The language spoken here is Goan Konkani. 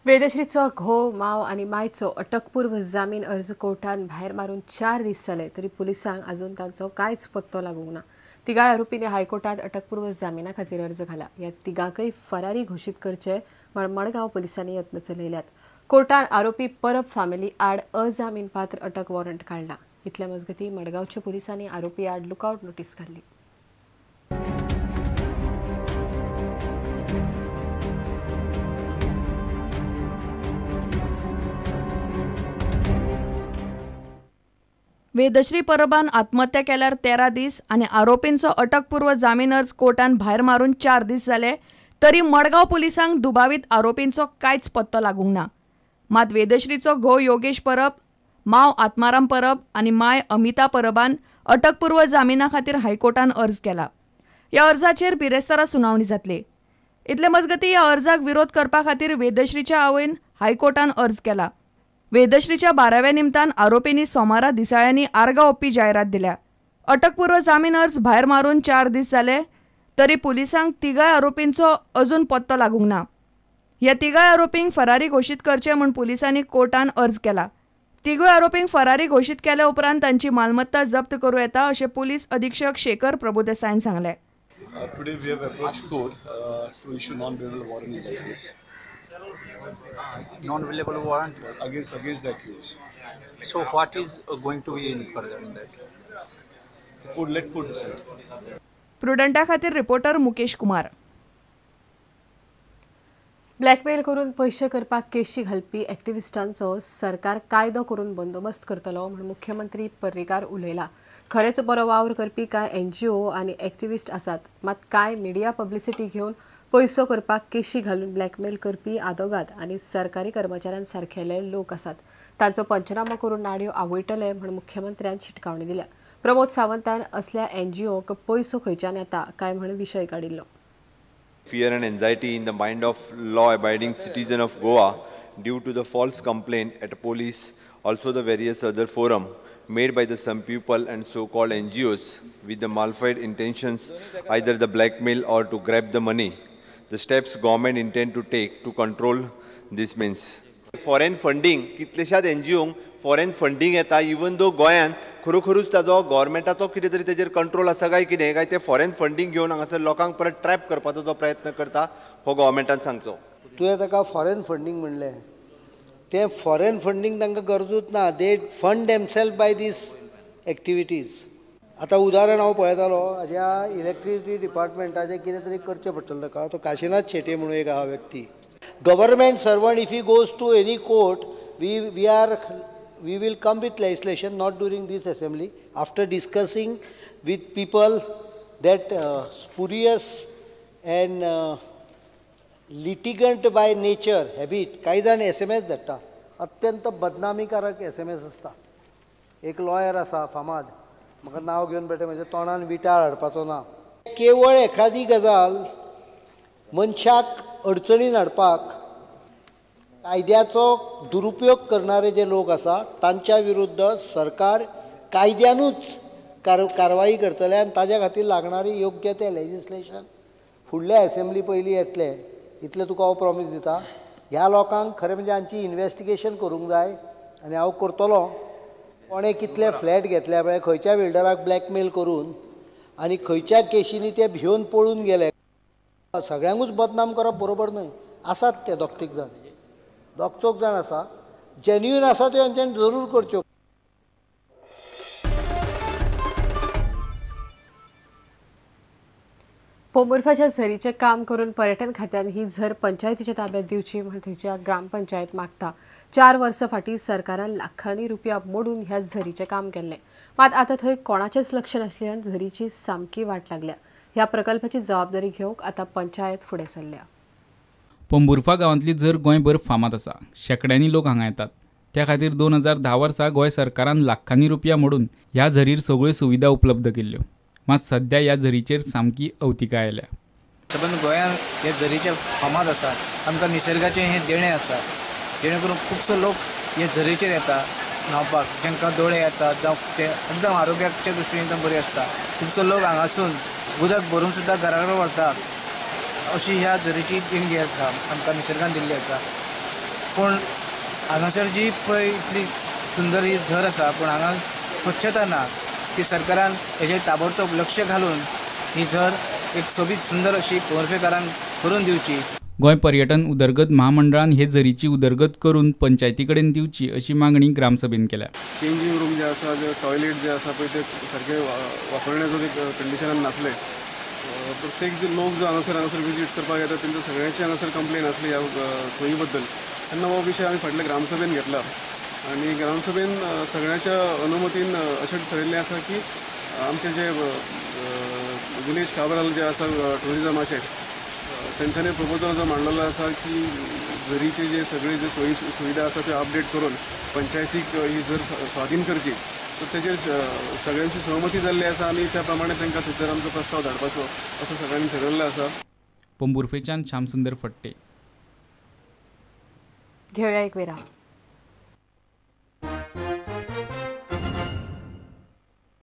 वेदश्रीचो घोव, माव आनी मायचो अटकपूर्व जामीन अर्ज कोर्टान भायर मारून 4 दीस जाले तरी पुलिसांक अजून तांचो कांयच पत्तो लागूंक ना। तिगाय आरोपींनी हायकोर्टात अटकपूर्व जामिना खातीर अर्ज घाला। ह्या तिगांकय फरारी घोशीत करचे म्हण मडगांव पुलिसांनी यत्न चलयल्यात। कोर्टान आरोपी परब फॅमिली आड अजामीनपात्र अटक वॉरंट काडला। इतल्या मजगती मडगांवच्या पुलिसांनी आरोपी आड लुकआउट नोटीस काडली। वेदश्री परबान आत्महत्या केल्यार 13 दीस आनी आरोपींचो अटकपूर्व जामीन अर्ज कोर्टान भायर मारून 4 दीस जाले तरी मडगांव पुलिसांक दुबावीत आरोपींचो कांयच पत्तो लागूंक ना। मात वेदश्रीचो घोव योगेश परब, माव आत्माराम परब आनी माय अमिता परबान अटकपूर्व जामिना खातीर हायकोर्टान अर्ज केला। ह्या अर्जाचेर बिरेस्तारा सुनावणी जातली। इतले मजगती ह्या अर्जाक विरोध करपा खातीर वेदश्रीच्या आवयन हायकोर्टान अर्ज केला। वेदश्रीच्या 12व्या निमतान आरोपींनी सोमारा दिसाळ्यांनी आर्गां ओंपपी जायरात दिल्या। अटकपूर्व जामीन अर्ज भायर मारून 4 दीस जाले तरी पुलिसांक तिगाय आरोपींचो अजून पत्तो लागूंक ना। ह्या तिगाय आरोपींक फरारी घोशीत करचे म्हूण पुलिसांनी कोर्टान अर्ज केला। तिगूय आरोपींक फरारी घोशीत केल्या उपरांत तांची मालमत्ता जप्त करूं येता अशें पुलीस अधीक्षक शेखर प्रभुदेसायन सांगलें। Today we have approached court to issue non-bailable warrant in that case. Non-bailable warrant against the accused. So what is going to be in further in that? The court, let court decide. प्रुडंटा खातीर रिपोर्टर मुकेश कुमार। ब्लॅकमेल करून पैशे करपाक केशी घालपी एक्टिविस्टांचो सरकार कायदो करून बंदोबस्त करतलो म्हूण मुख्यमंत्री पर्रीकार उलयला। खरेंच बरो वावर करपी कांय एनजीओ आनी एक्टिविस्ट आसात, मात कांय मिडिया पब्लिसिटी घेवन पैसो करपाक केशी घालून ब्लॅकमेल करपी आदोगाद आनी सरकारी कर्मचाऱ्यां सारकेले लोक आसात। तांचो पंचनामो करून नाडयो आवयटले म्हूण मुख्यमंत्र्यान शिटकावणी दिल्या। प्रमोद सावंतान असल्या एनजीओक पैसो खंयच्यान येता काय म्हूण विशय काडिल्लो। Fear and anxiety in the mind of law-abiding citizen of Goa due to the false complaint at police, also the various other forum made by the some people and so-called NGOs with the malafide intentions, either the blackmail or to grab the money. The steps government intend to take to control this means. Foreign funding, कितलेशात NGOंक foreign funding येता, even though गोंयान खरोखरूच ताजो गव्हर्मेंटाचो कितें तरी तेजेर कंट्रोल आसा काय कितें काय ते फॉरेन फंडींग घेवन हांगासर लोकांक परत ट्रॅप करपाचो जो प्रयत्न करता हो गव्हर्मेंटान सांगचो। तुवें ताका फॉरेन फंडींग म्हणलें, तें फॉरेन फंडींग तांकां गरजूच ना। They fund themselves by these activities. आतां उदाहरण हांव पळयतालो, हाज्या इलेक्ट्रिसिटी डिपार्टमेंटाचें कितें तरी करचें पडटलें ताका। तो काशिनाथ शेट्ये म्हणून एक आहा व्यक्ती, government servant, if he goes to any court, we will come with legislation, not during this assembly, after discussing with people that spurious and litigant by nature habit. कांय जाण SMS धाडटा, अत्यंत बदनामीकारक SMS आसता। एक लॉयर आसा फामाद, म्हाका नांव घेवन बेठे म्हज्या तोंडान विटाळ हाडपाचो ना। केवळ एखादी गजाल मनशाक अडचणीन हाडपाक कायद्याचो दुरुपयोग करणारे जे लोक आसा तांच्या विरुद्ध सरकार कायद्यानूच कारवाई करतले आनी ताज्या खातीर लागणारी योग्य तें लेजिस्लेशन फुडल्या एसेंब्ली पयलीं येतलें, इतलें तुका हांव प्रॉमीस दिता। ह्या लोकांक खरें म्हणजे हांची इन्वेस्टिगेशन करूंक जाय आनी हांव करतलो। कोणें कितले फ्लॅट घेतले पळय, खंयच्या बिल्डराक ब्लॅकमेल करून आनी खंयच्या केशींनी ते भिवन पळून गेले, सगळ्यांकूच बदनाम करप बरोबर न्हय। आसात ते दोग तीग जाण, दोग चौग जाण आसा जेन्युइन आसा, त्यो हांच्यान जरूर करच्यो। पोंबुर्फाच्या झरीचें काम करून पर्यटन खात्यान ही झर पंचायतीच्या ताब्यात दिवची म्हूण थंयच्या ग्रामपंचायत मागता। 4 वर्सां फाटीं सरकारान लाखांनी रुपया मोडून ह्या झरीचें काम केल्लें, मात आतां थंय कोणाचेंच लक्ष नासल्यान झरीची सामकी वाट लागल्या। ह्या प्रकल्पाची जबाबदारी घेवंक आतां पंचायत फुडें सरल्या। पोंबुर्फा गांवांतली झर गोंयभर फामाद आसा। शेंकड्यांनी लोक हांगा येतात। त्या खातीर 2010 वर्सा गोंय सरकारान लाखांनी रुपया मोडून ह्या झरीर सगळ्यो सुविधा उपलब्ध केल्ल्यो, मात सध्या ह्या झरीचेर सामकी अवतिकाय आयल्या। सबंद गोंयांत हे झरीचे फामाद आसा, आमकां निसर्गाचें हें देणें आसा, जेणे करून खुबसो लोक हे झरीचेर येता न्हांवपाक, जांकां दोळे येतात जावं ते एकदम आरोग्याच्या दृश्टीन एकदम बरी आसता। खुबसो लोक हांगासून उदक भरून सुद्दां घरा कडेन व्हरतात। अशी ह्या झरीची देणगी आसा, आमकां निसर्गान दिल्ली आसा। पूण हांगासर जी पळय इतली सुंदर ही झर आसा पूण हांगा स्वच्छता ना. ती सरकारान हेजेर ताबडतोब लक्ष घालून ही झर एक सोबीत सुंदर अशी पोर्फेकारांक करून दिवची. गोंय पर्यटन उदरगत महामंडळान हे झरीची उदरगत करून पंचायती कडेन दिवची अशी मागणी ग्रामसभेन केल्या. चेंजींग रूम जे आसा, जे टॉयलेट जे आसा पळय ते सारके वापरण्याजोगे कंडिशनान नासले. प्रत्येक जे लोक जो हांगासर हांगासर विजीट करपाक येता तेंच्या सगळ्यांची हांगासर कंप्लेन आसली ह्या सोयी बद्दल. तेन्ना हो विशय आमी फाटल्या ग्रामसभेन घेतला आनी ग्रामसभेन सगळ्यांच्या अनुमतीन अशें ठरयल्लें आसा की आमचे जे विलेज काब्राल जे आसा टुरिजमाचे तेंच्यांनी प्रपोजल जो मांडलेलो आसा की झरीचे जे सगळे जे सोयी सुविधा आसा त्यो अपडेट करून पंचायतीक ही झर स्वाधीन करची. तर तेजेर सगळ्यांची सहमती जाल्ली आसा आनी त्या प्रमाणे तांकां थंयसर आमचो प्रस्ताव धाडपाचो असो सगळ्यांनी ठरयल्लो आसा. पोंबुर्फेच्यान श्यामसुंदर फट्टे. घेवया एक विराम.